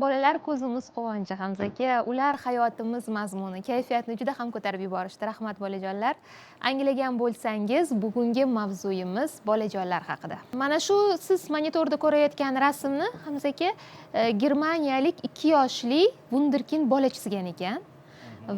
Bolalar ko'zimiz quvonchi, Hamza aka. Ular hayotimiz mazmuni, kayfiyatni juda ham ko'tarib yuborishdi. Rahmat, bolajonlar. Anglagan bo'lsangiz, bugungi mavzuyimiz bolajonlar haqida. Mana shu siz monitorda ko'rayotgan rasmni, Hamza aka, germaniyalik 2 yoshli vunderkind bola chizgan ekan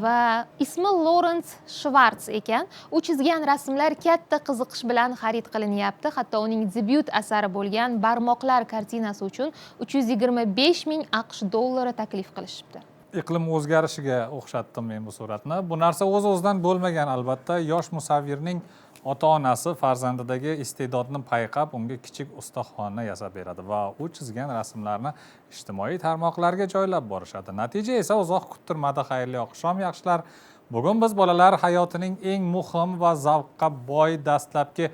va ismi Lorens Shvarts ekan. U chizgan rasmlar katta qiziqish bilan xarid qilinyapti. Hatto uning debyut asari bo'lgan Barmoqlar kartinasi uchun 325 ming AQSh dollari taklif qilishibdi. Iqlim o'zgarishiga o'xshatdim men bu suratni. Bu narsa o'z-o'zidan bo'lmagan albatta. Yosh musavvirning ota-onasi farzandidagi iste'dodni payqab, unga kichik ustaxona yasab beradi va u chizgan rasmlarni ijtimoiy tarmoqlarga joylab borishadi. Natija esa uzoq kuttirmadi. Xayrli oqshom, yaxshilar. Bugun biz bolalar hayotining eng muhim va zavqqa boy dastlabki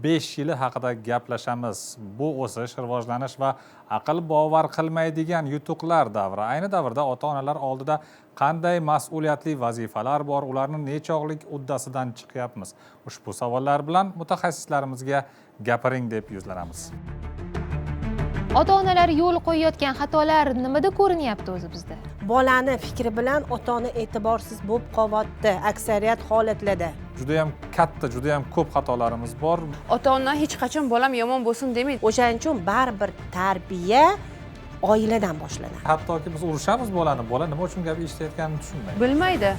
5 yili haqida gaplashamiz. Bu o'sish, rivojlanish va aql bovar qilmaydigan yutuqlar davri. Ayni davrda ota-onalar oldida qanday mas'uliyatli vazifalar bor, ularni nechog'lik uddasidan chiqyapmiz? Ushbu savollar bilan mutaxassislarimizga gapiring deb yuzlanamiz. Ota-onalar yo'l qo'yayotgan xatolar nimada ko'rinyapti o'zi bizda? Bolani fikri bilan ota-ona e'tiborsiz bo'lib qolyapti aksariyat holatlarda. Juda ham katta, juda ham ko'p xatolarimiz bor. Ota-ona hech qachon bolam yomon bo'lsin demaydi. O'shaning uchun baribir tarbiya oiladan boshlanadi. Hattoki biz urushamiz bolani, bola nima uchun gap eshitayotganini tushunmaydi. Bilmaydi.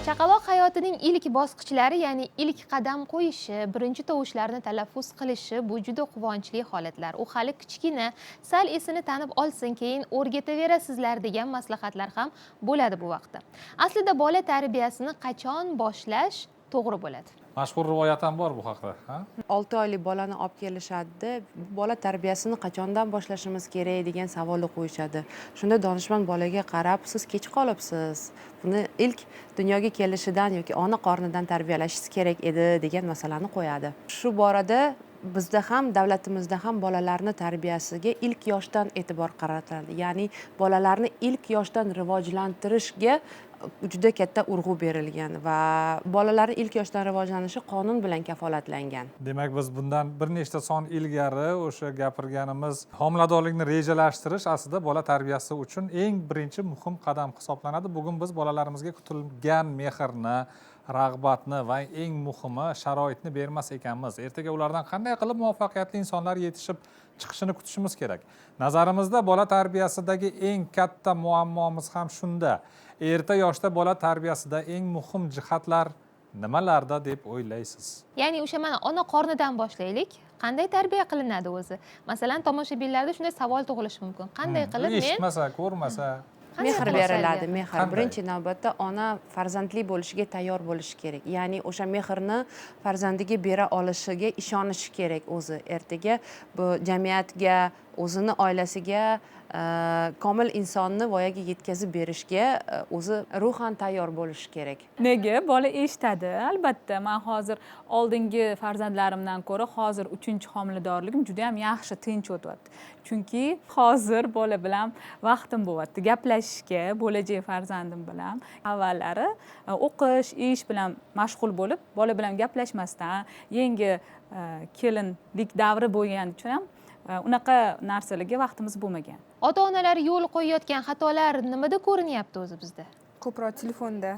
Chaqaloq hayotining ilk bosqichlari, ya'ni ilk qadam qo'yishi, birinchi tovushlarni talaffuz qilishi bu juda quvonchli holatlar. U hali kichkina, sal esini tanib olsin, keyin o'rgataverasizlar degan maslahatlar ham bo'ladi bu vaqtda. Aslida bola tarbiyasini qachon boshlash to'g'ri bo'ladi? Mashhur rivoyat ham bor bu haqida, ha? 6 oylik bolani olib kelishadi. Bola tarbiyasini qachondan boshlashimiz kerak degan savolni qo'yishadi. Shunda donishmand bolaga qarab, siz kech qolibsiz. Buni ilk dunyoga kelishidan yoki ona qornidan tarbiyalashingiz kerak edi degan masalani qo'yadi. Shu borada bizda ham, davlatimizda ham bolalarni tarbiyasiga ilk yoshdan e'tibor qaratiladi. Ya'ni bolalarni ilk yoshdan rivojlantirishga juda katta urg'u berilgan va bolalarni ilk yoshdan rivojlanishi qonun bilan kafolatlangan. Demak, biz bundan bir nechta son ilgari o'sha gapirganimiz homiladorlikni rejalashtirish aslida bola tarbiyasi uchun eng birinchi muhim qadam hisoblanadi. Bugun biz bolalarimizga kutilgan mehrni, rag'batni va eng muhimi sharoitni bermas ekanmiz. Ertaga ulardan qanday qilib muvaffaqiyatli insonlar yetishib chiqishini kutishimiz kerak. Nazarimizda bola tarbiyasidagi eng katta muammomiz ham shunda. Erta yoshda bola tarbiyasida eng muhim jihatlar nimalarda deb o'ylaysiz? Ya'ni o'sha mana ona qornidan boshlaylik. Qanday tarbiya qilinadi o'zi? Masalan, tomoshabinlarda shunday savol tug'ilishi mumkin. Qanday qilib men eshitmasa, ko'rmasa Qanday Mehr qilib beriladi, tarbiya? mehr. Qanday? Birinchi navbatda ona farzandli bo'lishiga tayyor bo'lishi kerak. Ya'ni o'sha mehrni farzandiga bera olishiga ishonishi kerak o'zi. Ertaga bu jamiyatga, o'zini oilasiga, komil insonni voyaga yetkazib berishga o'zi ruhan tayyor bo'lishi kerak. Nega? Bola eshitadi. Albatta, men hozir oldingi farzandlarimdan ko'ra hozir 3-homiladorligim juda ham yaxshi, tinch o'tyapti. Chunki hozir bola bilan vaqtim bo'lyapti, gaplashishga, bo'lajak farzandim bilan. Avvallari o'qish, ish bilan mashg'ul bo'lib, bola bilan gaplashmasdan, yangi kelinlik davri bo'lgani uchun ham unaqa narsalarga vaqtimiz bo'lmagan. Ota-onalar yo'l qo'yayotgan xatolar nimada ko'rinyapti o'zi bizda? Ko'proq telefonda.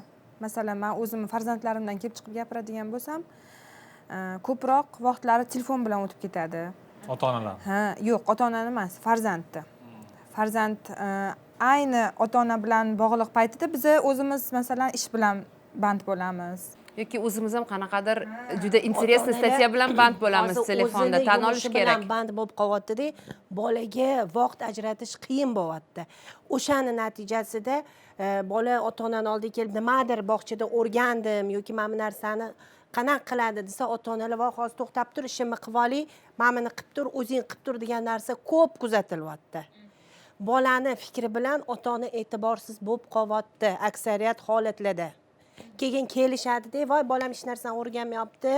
Masalan, men o'zimni farzandlarimdan kelib chiqib gapiradigan bo'lsam, ko'proq vaqtlari telefon bilan o'tib ketadi. Ota-onalar? Ha, yo'q, ota-onani emas, farzandni. Farzand ayni ota-ona bilan bog'liq paytida biz o'zimiz masalan ish bilan band bo'lamiz. Yoki o'zimiz ham qanaqadir juda интересный Ota-onalar статья bilan band bo'lamiz hozir telefonda, o'zini tan olish yumushi bilan kerak. band bo'lib qolyapti-da, bolaga vaqt ajratish qiyin bo'lyapti. O'shani natijasida bola ota-onani oldiga kelib nimadir bog'chada o'rgandim yoki mana bu narsani qanaqa qiladi desa, ota-onalar voy hozir to'xtab tur, ishimni qilib olay, mana buni qilib tur, o'zing qilib tur degan narsa ko'p kuzatilyapti. Bolani fikri bilan ota-ona e'tiborsiz bo'lib qolyapti aksariyat holatlarda. Keyin kelishadi-da, voy bolam hech narsani o'rganmayapti,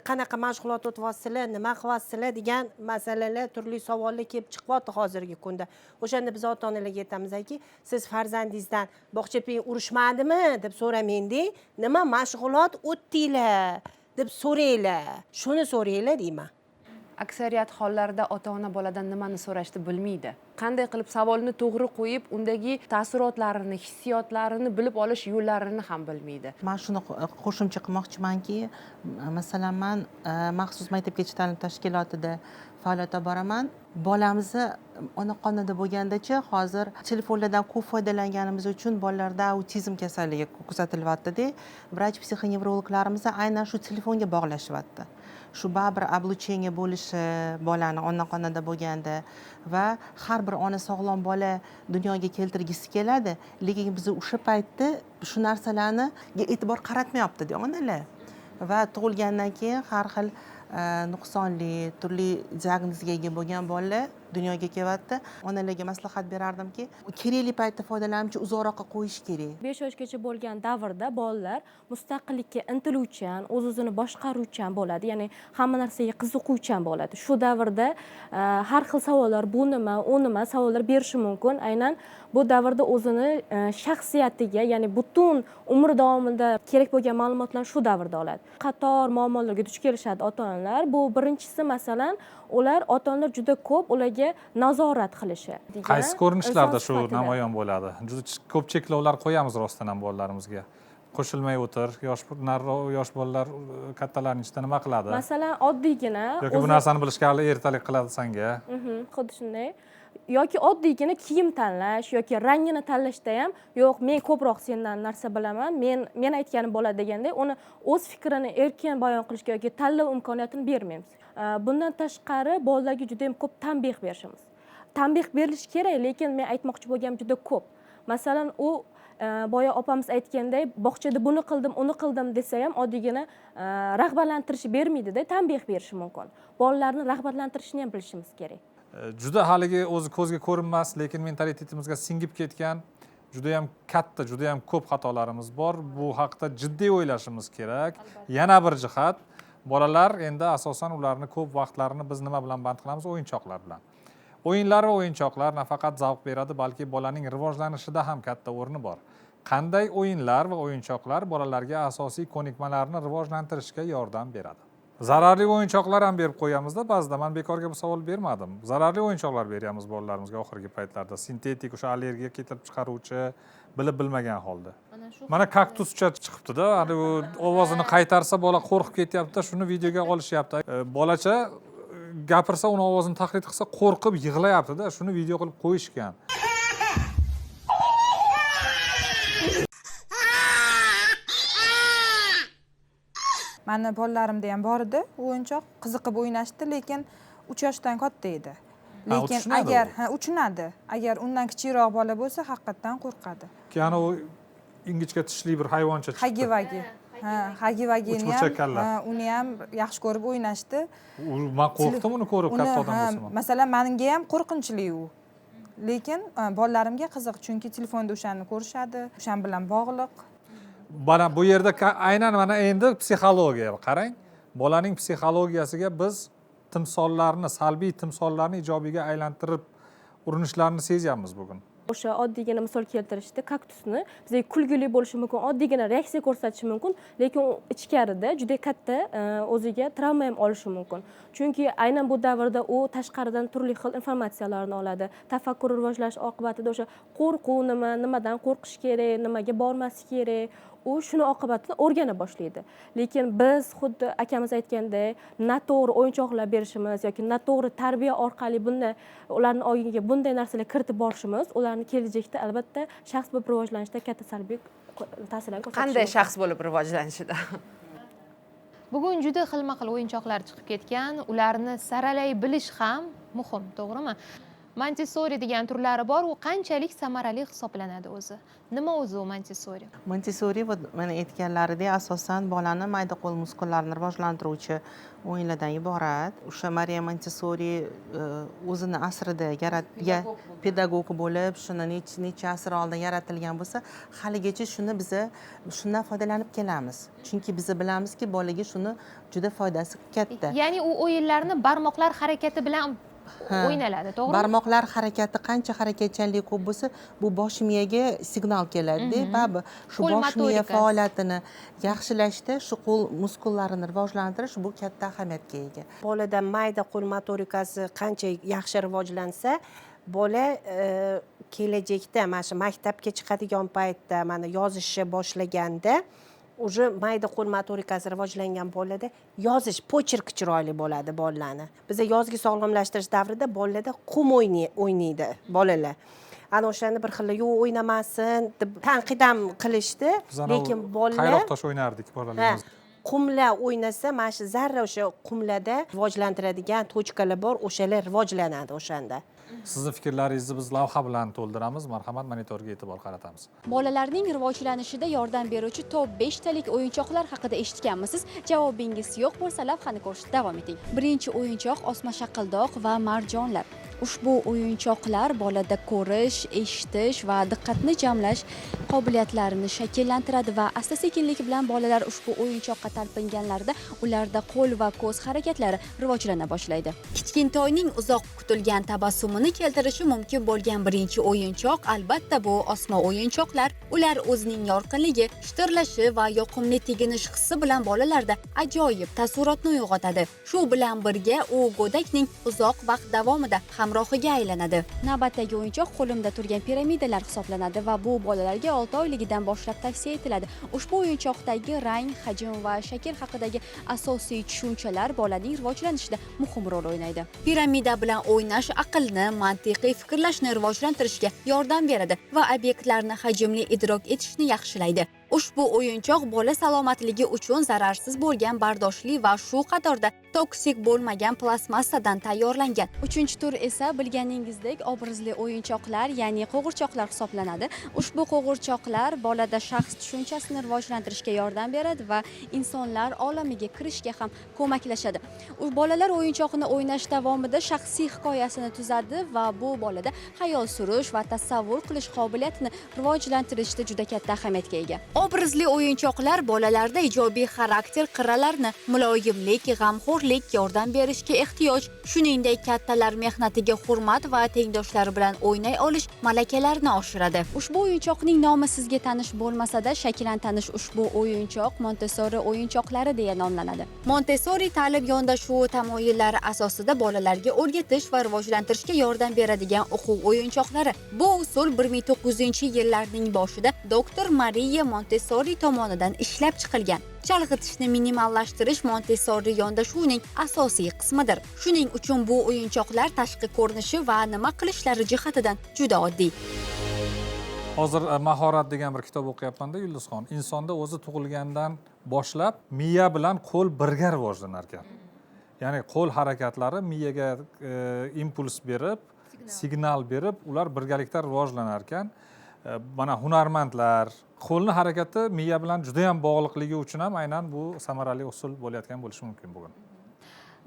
qanaqa mashg'ulot o'tyapsizlar, nima qilyapsizlar degan masalalar, turli savollar kelib chiqyapti hozirgi kunda. O'shanda biz ota-onalarga aytamizki, siz farzandingizdan bog'cha urushmadimi deb so'ramang-da, nima mashg'ulot o'tdinglar deb so'ranglar, shuni so'ranglar deyman. Aksariyat hollarda ota ona boladan nimani so'rashni bilmaydi, qanday qilib savolni to'g'ri qo'yib undagi taassurotlarini, hissiyotlarini bilib olish yo'llarini ham bilmaydi. Man shuni qo'shimcha qilmoqchimanki, masalan, man maxsus maktabgacha ta'lim tashkilotida faoliyat olib boraman. Bolamizni ona qornida bo'lgandacha hozir telefonlardan ko'p foydalanganimiz uchun bolalarda autizm kasalligi kuzatilyapti-da. Vrach psixonevrologlarimiz aynan shu telefonga bog'lashyapti. Shu baribir облучение bo'lishi bolani ona qornida bo'lganda va har bir ona sog'lom bola dunyoga keltirgisi keladi, lekin biz o'sha paytda shu narsalarni e'tibor qaratmayapti-da onalar. Va tug'ilgandan keyin har xil nuqsonli, turli diagnozga ega bo'lgan bolalar dunyoga kelyapti. Onalarga maslahat berardimki, kerakli paytda foydalanishni uzoqroqqa qo'yish kerak. 5 yoshgacha bo'lgan davrda bolalar mustaqillikka intiluvchan, o'z-o'zini boshqaruvchan bo'ladi, ya'ni hamma narsaga qiziquvchan bo'ladi. Shu davrda har xil savollar, bu nima, u nima savollar berishi mumkin. Aynan bu davrda o'zini shaxsiyatiga, ya'ni butun umri davomida kerak bo'lgan ma'lumotlarni shu davrda oladi. Qator muammolarga duch kelishadi ota-onalar. Bu birinchisi, masalan, ular ota-onalar juda ko'p ularga nazorat qilishi. Qaysi ko'rinishlarda Inson shu sifatida. namoyon bo'ladi? Juda ko'p cheklovlar qo'yamiz rostdan ham bolalarimizga. Qo'shilmay o'tir, yosh bolalar kattalarning ichida nima qiladi? Masalan, oddiygina yoki bu narsani bilishga hali ertalik qiladi sanga. Xuddi shunday. Yoki oddiygina kiyim tanlash yoki rangini tanlashda ham, yo'q, men ko'proq sendan narsa bilaman, men aytganim bo'ladi deganda uni o'z fikrini erkin bayon qilishga yoki tanlov imkoniyatini bermaymiz. Bundan tashqari bolalarga juda ham ko'p tanbeh berishimiz. Tanbeh berilishi kerak, lekin men aytmoqchi bo'lganim juda ko'p. Masalan, u boya opamiz aytganday, bog'chada buni qildim, uni qildim desa ham oddiygina rag'batlantirish bermaydida, tanbeh berishi mumkin. Bolalarni rag'batlantirishni ham bilishimiz kerak. Juda haligi o'zi ko'zga ko'rinmas, lekin mentalitetimizga singib ketgan juda ham katta, juda ham ko'p xatolarimiz bor. Bu haqda jiddiy o'ylashimiz kerak. Yana bir jihat, bolalar endi asosan ularni ko'p vaqtlarini biz nima bilan band qilamiz? O'yinchoqlar bilan. O'yinlar va o'yinchoqlar nafaqat zavq beradi, balki bolaning rivojlanishida ham katta o'rni bor. Qanday o'yinlar va o'yinchoqlar bolalarga asosiy ko'nikmalarni rivojlantirishga yordam beradi? Zararli o'yinchoqlar ham berib qo'yamizda ba'zida. Men bekorga bu savol bermadim. Zararli o'yinchoqlar beryapmiz bolalarimizga oxirgi paytlarda. Sintetik, o'sha allergiya keltirib chiqaruvchi, bilib bilmagan holda. Mana kaktuscha chiqibdi-da, hali u ovozini qaytarsa bola qo'rqib ketyapti-da, shuni videoga olishyapti. Bolacha gapirsa, uni ovozini taqlid qilsa qo'rqib yig'layapti-da, shuni video qilib qo'yishgan. Mani bolalarimda ham bor edi o'yinchoq, qiziqib o'ynashdi, lekin 3 yoshdan katta edi. Ha, Lekin tushunadi agar, u. ha, tushunadi. Agar undan kichikroq bola bo'lsa, haqiqatdan qo'rqadi. Keyin u ingichka tishli bir hayvoncha chiqdi. Hagi-vagi. Ha, hagi-vagini ham, Uchburchak kalla. ha, uni ham yaxshi ko'rib o'ynashdi. U, men qo'rqdim uni ko'rib, Uni, katta odam ha, bo'lsam ham. Masalan, menga ham qo'rqinchli u. Lekin, ha, bolalarimga qiziq, chunki telefonda o'shani ko'rishadi, o'shan bilan bog'liq. Mana bu yerda aynan mana endi psixologiya. Qarang, bolaning psixologiyasiga biz timsollarni, salbiy timsollarni ijobiyga aylantirib urinishlarni sezyapmiz bugun. O'sha oddiygina misol keltirishdi, kaktusni bizga kulgili bo'lishi mumkin, oddiygina reaksiya ko'rsatishi mumkin, lekin u ichkarida juda katta o'ziga travma ham olishi mumkin. Chunki aynan bu davrda u tashqaridan turli xil informatsiyalarni oladi. Tafakkur rivojlanish oqibatida o'sha qo'rquv nima, nimadan qo'rqish kerak, nimaga bormaslik kerak, u shuni oqibatini o'rgana boshlaydi. Lekin biz xuddi akamiz aytgandek, noto'g'ri o'yinchoqlar berishimiz yoki noto'g'ri tarbiya orqali ularning ongiga bunday narsalar kiritib borishimiz ularni kelajakda albatta shaxs bo'lib rivojlanishda katta salbiy ta'sirlar ko'rsatishi Qanday mumkin. shaxs bo'lib rivojlanishida? Bugun juda xilma-xil o'yinchoqlar chiqib ketgan, ularni saralay bilish ham muhim, to'g'rimi? Montessori degan turlari bor, u qanchalik samarali hisoblanadi o'zi? Nima o'zi u Montessori? Montessori va mana aytganlaridek asosan bolani mayda qo'l muskullarini rivojlantiruvchi o'yinlardan iborat. O'sha Mariya Montessori o'zini asrida pedagog bo'lib, shuni necha asr oldin yaratilgan bo'lsa, haligacha shuni biza shundan foydalanib kelamiz. Chunki biz bilamizki, bolaga shuni juda foydasi katta. Ya'ni u o'yinlarni barmoqlar harakati bilan O'ynaladi, to'g'rimi? Barmoqlar harakati qancha harakatchanlik ko'p bo'lsa, bu bosh miyaga signal keladida. Baribir shu Qo'l bosh miya motorikasi. Faoliyatini yaxshilashda shu qo'l muskullarini rivojlantirish, bu katta ahamiyatga ega. Bolada mayda qo'l motorikasi qancha yaxshi rivojlansa, bola kelajakda mana shu maktabga chiqadigan paytda, mana yozishni boshlaganda, уже mayda qo'l motorikasi rivojlangan bolada yozish, почерк chiroyli bo'ladi bolalarni. Biza yozgi sog'lomlashtirish davrida bolalarda qum o'ynaydi bolalar. Ana o'shani bir xil yo'q, o'ynamasin deb tanqid ham qilishdi. Biz anavi Lekin bolalar qayroq tosh o'ynardik bolaligimizda. Qumlar o'ynasa, mana shu zarra o'sha qumlarda rivojlantiradigan точка lar bor, o'shalar rivojlanadi o'shanda. Sizni fikrlaringizni biz lavha bilan to'ldiramiz. Marhamat, monitorga e'tibor qaratamiz. Bolalarning rivojlanishida yordam beruvchi top 5 talik o'yinchoqlar haqida eshitganmisiz? Javobingiz yo'q bo'lsa, lavhani ko'rishda davom eting. Birinchi o'yinchoq: osma shaqildoq va marjonlar. Ushbu o'yinchoqlar bolada ko'rish, eshitish va diqqatni jamlash qobiliyatlarini shakllantiradi va asta sekinlik bilan bolalar ushbu o'yinchoqqa talpinganlarida ularda qo'l va ko'z harakatlari rivojlana boshlaydi. Kichkintoyning uzoq kutilgan tabassumini keltirishi mumkin bo'lgan birinchi o'yinchoq, albatta, bu osma o'yinchoqlar. Ular o'zining yorqinligi, shitirlashi va yoqimli teginish hissi bilan bolalarda ajoyib taassurotni uyg'otadi. Shu bilan birga u go'dakning uzoq vaqt davomida hamrohiga aylanadi. Navbatdagi o'yinchoq qo'limda turgan piramidalar hisoblanadi va bu bolalarga 6 oyligidan boshlab tavsiya etiladi. Ushbu o'yinchoqdagi rang, hajm va shakl haqidagi asosiy tushunchalar bolaning rivojlanishida muhim rol o'ynaydi. Piramida bilan o'ynash aqlni, mantiqiy fikrlashni rivojlantirishga yordam beradi va obyektlarni hajmli idrok etishni yaxshilaydi. Ushbu o'yinchoq bola salomatligi uchun zararsiz bo'lgan bardoshli va shu qatorda toksik bo'lmagan plastmassadan tayyorlangan. Uchinchi tur esa, bilganingizdek, obrazli o'yinchoqlar, ya'ni qo'g'irchoqlar hisoblanadi. Ushbu qo'g'irchoqlar bolada shaxs tushunchasini rivojlantirishga yordam beradi va insonlar olamiga kirishga ham ko'maklashadi. U bolalar o'yinchoqni o'ynash davomida shaxsiy hikoyasini tuzadi va bu bolada xayol surish va tasavvur qilish qobiliyatini rivojlantirishda juda katta ahamiyatga ega. Obrazli o'yinchoqlar bolalarda ijobiy xarakter qirralarini, muloyimlik, g'amxo'rlik, yordam berishga ehtiyoj, shuningdek, kattalar mehnatiga hurmat va tengdoshlari bilan o'ynay olish malakalarini oshiradi. Ushbu o'yinchoqning nomi sizga tanish bo'lmasa-da, shaklan tanish ushbu o'yinchoq Montessori o'yinchoqlari deya nomlanadi. Montessori ta'lim yondashuvi tamoyillari asosida bolalarga o'rgatish va rivojlantirishga yordam beradigan o'quv o'yinchoqlari. Bu usul 1900-yillarning boshida doktor Mariya Montessori tomonidan ishlab chiqilgan. Chalg'itishni minimallashtirish Montessori yondashuvining asosiy qismidir. Shuning uchun bu o'yinchoqlar tashqi ko'rinishi va nima qilishlari jihatidan juda oddiy. Hozir Mahorat degan bir kitob o'qiyapmanda, Yulduzxon. Insonda o'zi tug'ilgandan boshlab miya bilan qo'l birga rivojlanar ekan. Ya'ni qo'l harakatlari miyaga impuls berib, signal berib, ular birgalikda rivojlanar ekan. Mana hunarmandlar qo'lni harakati miya bilan juda ham bog'liqligi uchun ham aynan bu samarali usul bo'layotgan bo'lishi mumkin bugun.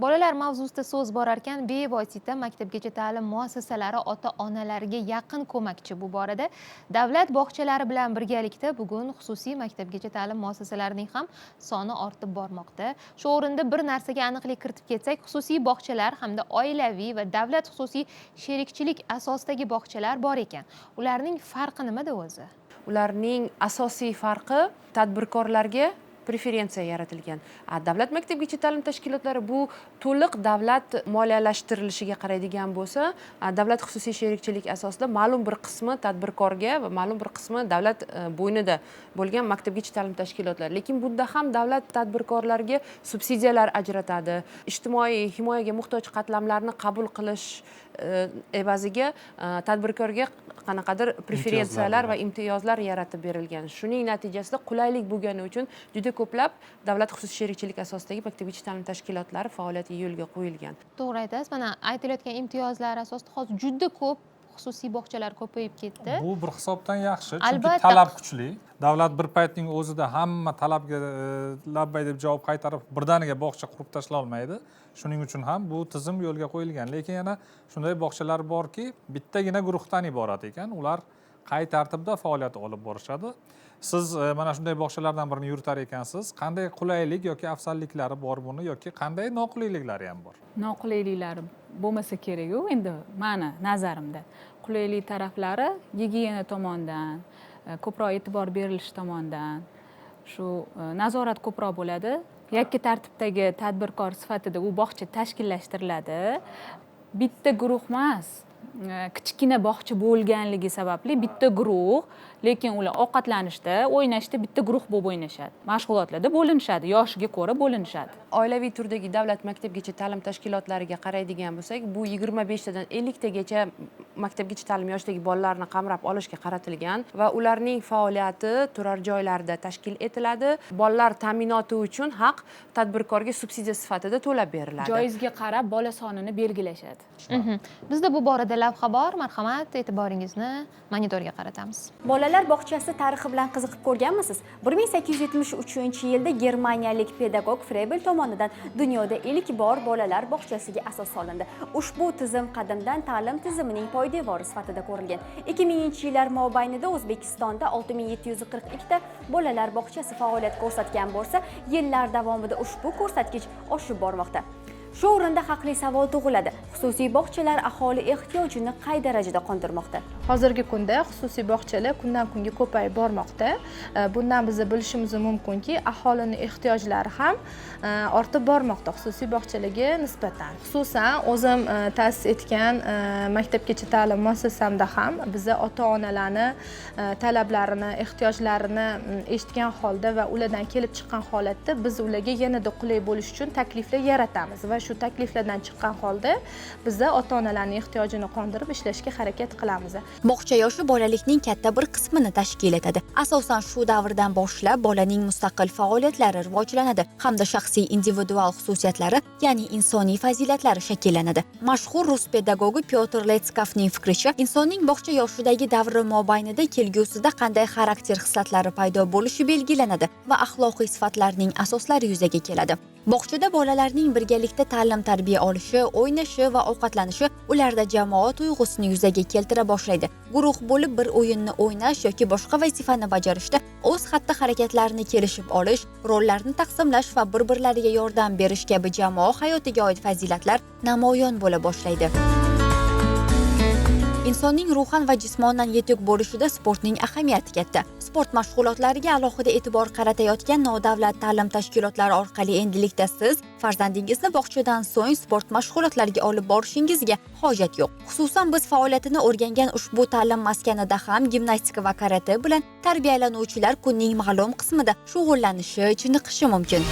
Bolalar mavzusida so'z borarkan, bevosita maktabgacha ta'lim muassasalari ota onalarga yaqin ko'makchi. Bu borada davlat bog'chalari bilan birgalikda bugun xususiy maktabgacha ta'lim muassasalarining ham soni ortib bormoqda. Shu o'rinda bir narsaga aniqlik kiritib ketsak, xususiy bog'chalar hamda oilaviy va davlat xususiy sherikchilik asosidagi bog'chalar bor ekan. Ularning farqi nimada o'zi? Ularning asosiy farqi, tadbirkorlarga preferensiya yaratilgan. Davlat maktabgacha ta'lim tashkilotlari bu to'liq davlat moliyalashtirilishiga qaraydigan bo'lsa, davlat xususiy sherikchilik asosida ma'lum bir qismi tadbirkorga va ma'lum bir qismi davlat bo'ynida bo'lgan maktabgacha ta'lim tashkilotlari. Lekin bunda ham davlat tadbirkorlarga subsidiyalar ajratadi. Ijtimoiy himoyaga muhtoj qatlamlarni qabul qilish evaziga tadbirkorga qanaqadir preferensiyalar va imtiyozlar yaratib berilgan. Shuning natijasida qulaylik bo'lgani uchun juda ko'plab davlat xususiy sherikchilik asosidagi maktabgacha ta'lim tashkilotlari faoliyati yo'lga qo'yilgan. To'g'ri aytasiz. Mana aytilayotgan imtiyozlar asosida hozir juda ko'p xususiy bog'chalar ko'payib ketdi. Bu bir hisobdan yaxshi, chunki Albatta. Talab kuchli. Davlat bir paytning o'zida hamma talabga labbay deb javob qaytarib, birdaniga bog'cha qurib tashlay olmaydi. Shuning uchun ham bu tizim yo'lga qo'yilgan. Lekin yana shunday bog'chalar borki, bittagina guruhdan iborat ekan. Ular Qay tartibda faoliyat olib borishadi? Siz mana shunday bog'chalardan birini yuritar ekansiz. Qanday qulaylik yoki afzalliklari bor buni yoki qanday noqulayliklari ham bor? Noqulayliklari bo'lmasa kerak-u endi mani nazarimda. Qulaylik taraflari gigiyena tomondan, ko'proq e'tibor berilishi tomondan, shu nazorat ko'proq bo'ladi. Yakka tartibdagi tadbirkor sifatida u bog'cha tashkillashtiriladi. Bitta guruh emas, kichkina bog'cha bo'lganligi sababli bitta guruh, lekin ular ovqatlanishda, o'ynashda bitta guruh bo'lib o'ynashadi. Mashg'ulotlarda bo'linishadi, yoshiga ko'ra bo'linishadi. Oilaviy turdagi davlat maktabgacha ta'lim tashkilotlariga qaraydigan bo'lsak, bu 25 tadan 50 tagacha maktabgacha ta'lim yoshidagi bolalarni qamrab olishga qaratilgan va ularning faoliyati turar joylarda tashkil etiladi. Bolalar ta'minoti uchun haq tadbirkorga subsidiya sifatida to'lab beriladi. Joyingizga qarab bola sonini belgilashadi. Bizda bu borada lavha bor, marhamat, e'tiboringizni monitorga qaratamiz. Bolalar bog'chasi tarixi bilan qiziqib ko'rganmisiz? 1873-yilda germaniyalik pedagog Frebel tomonidan dunyoda ilk bor bolalar bog'chasiga asos solindi. Ushbu tizim qadimdan ta'lim tizimining poydevori sifatida ko'rilgan. 2000-yillar mobaynida O'zbekistonda 6742 ta bolalar bog'chasi faoliyat ko'rsatgan bo'lsa, yillar davomida ushbu ko'rsatkich oshib bormoqda. Shu o'rinda haqli savol tug'iladi. Xususiy bog'chalar aholi ehtiyojini qay darajada qondirmoqda? Hozirgi kunda xususiy bog'chalar kundan kunga ko'payib bormoqda. Bundan biz bilishimiz mumkinki, aholining ehtiyojlari ham ortib bormoqda xususiy bog'chalarga nisbatan. Xususan, o'zim ta'sis etgan maktabgacha ta'lim muassasamda ham biz ota-onalarni talablarini, ehtiyojlarini eshitgan holda va ulardan kelib chiqqan holatda biz ularga yanada qulay bo'lish uchun takliflar yaratamiz va shu takliflardan chiqqan holda biz ota-onalarning ehtiyojini qondirib ishlashga harakat qilamiz. Bog'cha yoshi bolalikning katta bir qismini tashkil etadi. Asosan shu davrdan boshlab bolaning mustaqil faoliyatlari rivojlanadi hamda shaxsiy individual xususiyatlari, ya'ni insoniy fazilatlari shakllanadi. Mashhur rus pedagogi Pyotr Letskovning fikricha, insonning bog'cha yoshidagi davri mobaynida kelgusida qanday xarakter xislatlari paydo bo'lishi belgilanadi va axloqiy sifatlarning asoslari yuzaga keladi. Bog'chada bolalarning birgalikda ta'lim-tarbiya olishi, o'ynashi va ovqatlanishi ularda jamoa tuyg'usini yuzaga keltira boshlaydi. Guruh bo'lib bir o'yinni o'ynash yoki boshqa vazifani bajarishda o'z xatti-harakatlarini kelishib olish, rollarni taqsimlash va bir-birlariga yordam berish kabi jamoa hayotiga oid fazilatlar namoyon bo'la boshlaydi. Insonning ruhan va jismonan yetuk bo'lishida sportning ahamiyati katta. Sport mashg'ulotlariga alohida e'tibor qaratayotgan nodavlat ta'lim tashkilotlari orqali endilikda siz farzandingizni bog'chadan so'ng sport mashg'ulotlariga olib borishingizga hojat yo'q. Xususan, biz faoliyatini o'rgangan ushbu ta'lim maskanida ham gimnastika va karate bilan tarbiyalanuvchilar kunning ma'lum qismida shug'ullanishi, chiniqishi mumkin.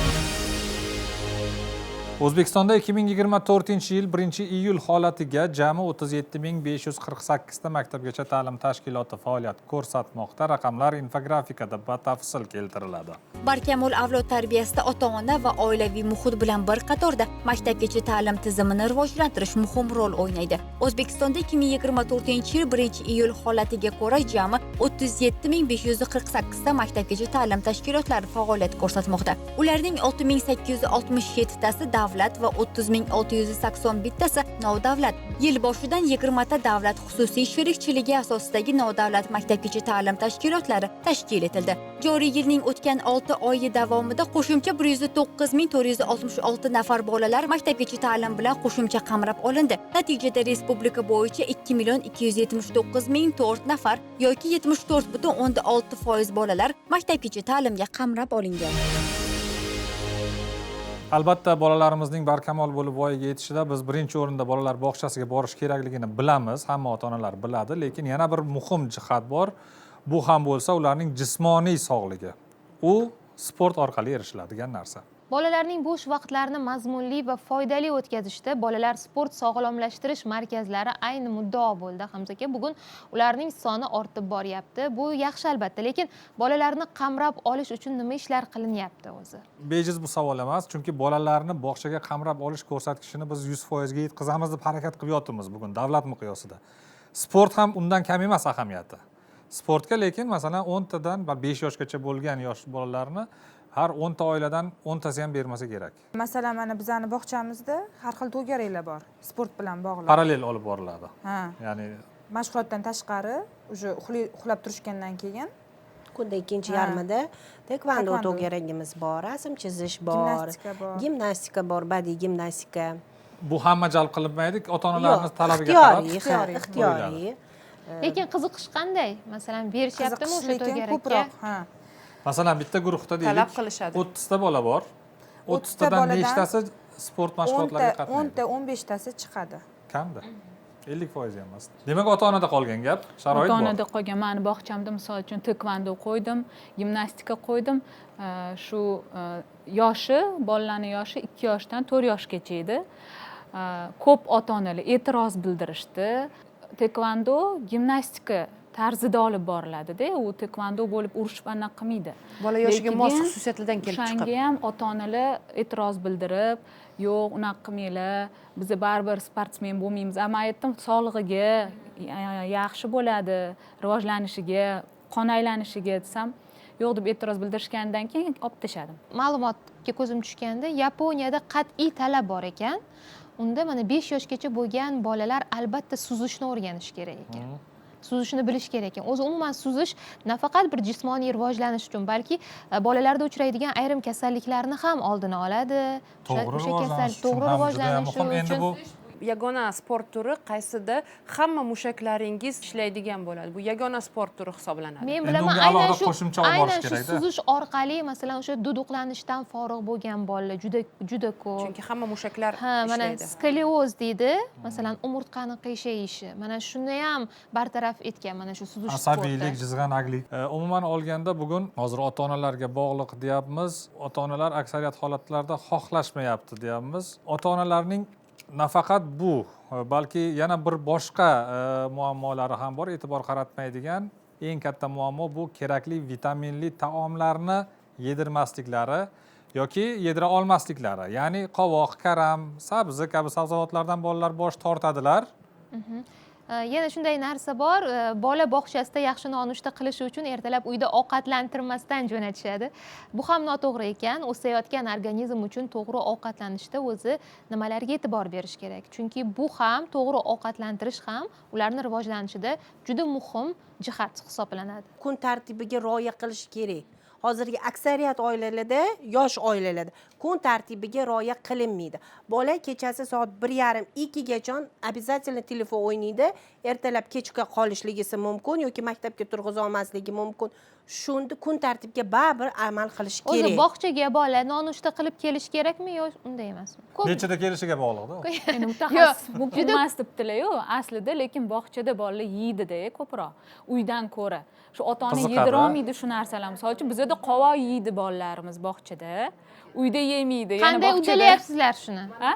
O'zbekistonda 2024-yil 1-iyul holatiga jami 37548 ta maktabgacha ta'lim tashkiloti faoliyat ko'rsatmoqda. Raqamlar infografikada batafsil keltiriladi. Barkamol avlod tarbiyasida ota-ona va oilaviy muhit bilan bir qatorda maktabgacha ta'lim tizimini rivojlantirish muhim rol o'ynaydi. O'zbekistonda 2024-yil 1-iyul holatiga ko'ra jami 37548 ta maktabgacha ta'lim tashkilotlari faoliyat ko'rsatmoqda. Ularning 6867 tasi davlat va 30681 tasi nodavlat. Yil boshidan 20 ta davlat xususiy sherikchiligi asosidagi nodavlat maktabgacha ta'lim tashkilotlari tashkil etildi. Joriy yilning o'tgan 6 oyi davomida qo'shimcha 109466 nafar bolalar maktabgacha ta'lim bilan qo'shimcha qamrab olindi. Natijada respublika bo'yicha 2 279 004 nafar yoki 74,6% bolalar maktabgacha ta'limga qamrab olingan. Albatta, bolalarimizning barkamol bo'lib voyaga yetishida biz birinchi o'rinda bolalar bog'chasiga borish kerakligini bilamiz, hamma ota-onalar biladi, lekin yana bir muhim jihat bor. Bu ham bo'lsa ularning jismoniy sog'ligi. U sport orqali erishiladigan narsa. Bolalarning bo'sh vaqtlarini mazmunli va foydali o'tkazishda bolalar sport sog'lomlashtirish markazlari ayni muddao bo'ldi. Hamza aka, bugun ularning soni ortib boryapti. Bu yaxshi albatta, lekin bolalarni qamrab olish uchun nima ishlar qilinyapti o'zi? Bejiz bu savol emas, chunki bolalarni bog'chaga qamrab olish ko'rsatkichini biz 100% ga yetkazamiz deb harakat qilib yotibmiz bugun davlat miqyosida. Sport ham undan kam emas ahamiyati. Sportga lekin masalan 10 tadan 5 yoshgacha bo'lgan yosh bolalarni har 10 ta oiladan 10 tasi ham bermasa kerak. Masalan, mana bizani bog'chamizda har xil to'garaklar bor, sport bilan bog'liq. Parallel olib boriladi. Ha. Ya'ni Mashg'ulotdan tashqari уже uxlab turishgandan keyin kunda ikkinchi yarmida taekvondo to'garagimiz bor, rasm chizish bor, gimnastika bor, badiiy gimnastika. Bu hamma jalb qilinmaydi, ota-onalarimiz talabiga qarab. Ixtiyoriy. Lekin qiziqish qanday? Masalan, berishyaptimi o'sha to'garakka? Ko'proq, ha. Masalan, bitta guruhda deylik, 30 ta bola bor. 30 tadan nechtasi sport mashg'ulotlariga qatnaydi? 10 ta, 15 tasi chiqadi. Kamda. 50% emas. Demak, ota-onada qolgan gap, sharoit bor. Ota-onada qolgan. Mani bog'chamda misol uchun taekvondo qo'ydim, gimnastika qo'ydim. Shu yoshi, bolalarning yoshi 2 yoshdan 4 yoshgacha edi. Ko'p ota-onalar e'tiroz bildirishdi. Taekvondo gimnastika tarzida olib boriladida, u taekvondo bo'lib urushib anaqa qilmaydi. Bola yoshiga mos xususiyatlardan kelib chiqib. O'shanga ham ota-onalar e'tiroz bildirib, yo'q, unaqa qilmanglar, biz baribir sportsmen bo'lmaymiz. Ammo aytdim, sog'lig'iga yaxshi bo'ladi, rivojlanishiga, qon aylanishiga desam, yo'q deb e'tiroz bildirishganidan keyin olib tashladim. Ma'lumotga ko'zim tushganda, Yaponiyada qat'iy talab bor ekan. Unda mana 5 yoshgacha bo'lgan bolalar albatta suzishni o'rganishi kerak ekan. Suzishni bilish kerak ekan. O'zi umuman suzish nafaqat bir jismoniy rivojlanish uchun, balki bolalarda uchraydigan ayrim kasalliklarni ham oldini oladi. O'sha kasal to'g'ri rivojlanishi uchun. Bu yagona sport turi qaysida hamma mushaklaringiz ishlaydigan bo'ladi. Bu yagona sport turi hisoblanadi. Men bilaman, aynan shu suzish orqali, masalan, o'sha duduqlanishdan forig' bo'lgan bolalar juda juda ko'p. Chunki hamma mushaklar ishlaydi. Mana skolioz deydi, masalan, umurtqani qiyshayishi. Mana shuni ham bartaraf etgan mana shu suzish sporti. Asabiylik, jizg'anaklik. Umuman olganda bugun hozir ota-onalarga bog'liq deyapmiz. Ota-onalar aksariyat holatlarda xohlashmayapti deyapmiz. Ota-onalarning nafaqat bu, balki yana bir boshqa muammolari ham bor, e'tibor qaratmaydigan eng katta muammo bu kerakli vitaminli taomlarni yedirmasliklari yoki yedira olmasliklari. Ya'ni qovoq, karam, sabzi kabi sabzavotlardan bolalar bosh tortadilar. Yana shunday narsa bor, bola bog'chasida yaxshi nonushta qilishi uchun ertalab uyda ovqatlantirmasdan jo'natishadi. Bu ham noto'g'ri ekan. O'sayotgan organizm uchun to'g'ri ovqatlanishda o'zi nimalarga e'tibor berish kerak? Chunki bu ham, to'g'ri ovqatlantirish ham ularni rivojlanishida juda muhim jihat hisoblanadi. Kun tartibiga rioya qilish kerak. Hozirgi aksariyat oilalarda, yosh oilalarda kun tartibiga rioya qilinmaydi. Bola kechasi soat 1:30, 2 gacha обязательно telefon o'ynaydi. Ertalab kechga qolishligisi mumkin yoki maktabga turg'iza olmasligi mumkin. Shunda kun tartibiga baribir amal qilish kerak. O'zi bog'chaga bola nonushta qilib kelish kerakmi yo unday emasmi? Nechada kelishiga bog'liq-da. Endi mutaxassis mumkin emas debdilar-yu aslida, lekin bog'chada bolalar yeydi-da ko'proq uydan ko'ra. Shu ota-ona yedira olmaydi shu narsalarni. Misol uchun bizda qovoq yeydi bolalarimiz bog'chada, uyda yemaydi. Yana qanday uddalayapsizlar shuni? Ha?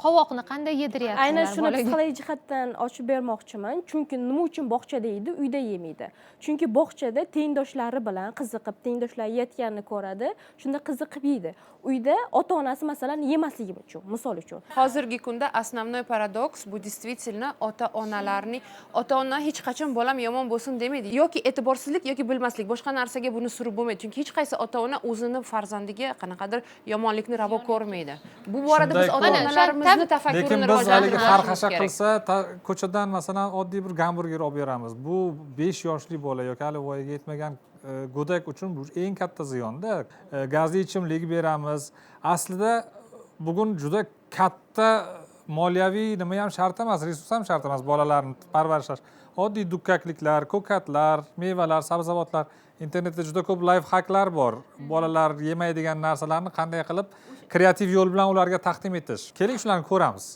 Qovoqni qanday yediryapsizlar? Aynan shuni psixologik jihatdan ochib bermoqchiman. Chunki nima uchun bog'chada yeydi, uyda yemaydi? Chunki bog'chada tengdoshlari bilan qiziqib, tengdoshlari yeyotganini ko'radi, shunda qiziqib yeydi. Uyda ota-onasi masalan yemasligi uchun, misol uchun. Hozirgi kunda основной paradoks bu действительно ota-onalarning, ota-ona hech qachon bolam yomon bo'lsin demaydi. Yoki e'tiborsizlik yoki bilmaslik, boshqa narsaga buni surib bo'lmaydi. Chunki hech qaysi ota-ona o'zini farzandiga qanaqadir yomonlikni ravo ko'rmaydi. Bu borada biz ota-onalarimizni tafakkurini Lekin biz haligi xarxasha qilsa, ko'chadan masalan oddiy bir gamburger olib beramiz. Bu 5 yoshli bola yoki hali voyaga yetmagan go'dak uchun bu eng katta ziyonda. Gazli ichimlik beramiz. Aslida bugun juda katta moliyaviy nima ham shart emas, resurs ham shart emas bolalarni parvarishlash. Oddiy dukkakliklar, ko'katlar, mevalar, sabzavotlar, internetda juda ko'p life hacklar bor. Bolalar yemaydigan narsalarni qanday qilib kreativ yo'l bilan ularga taqdim etish. Keling shularni ko'ramiz.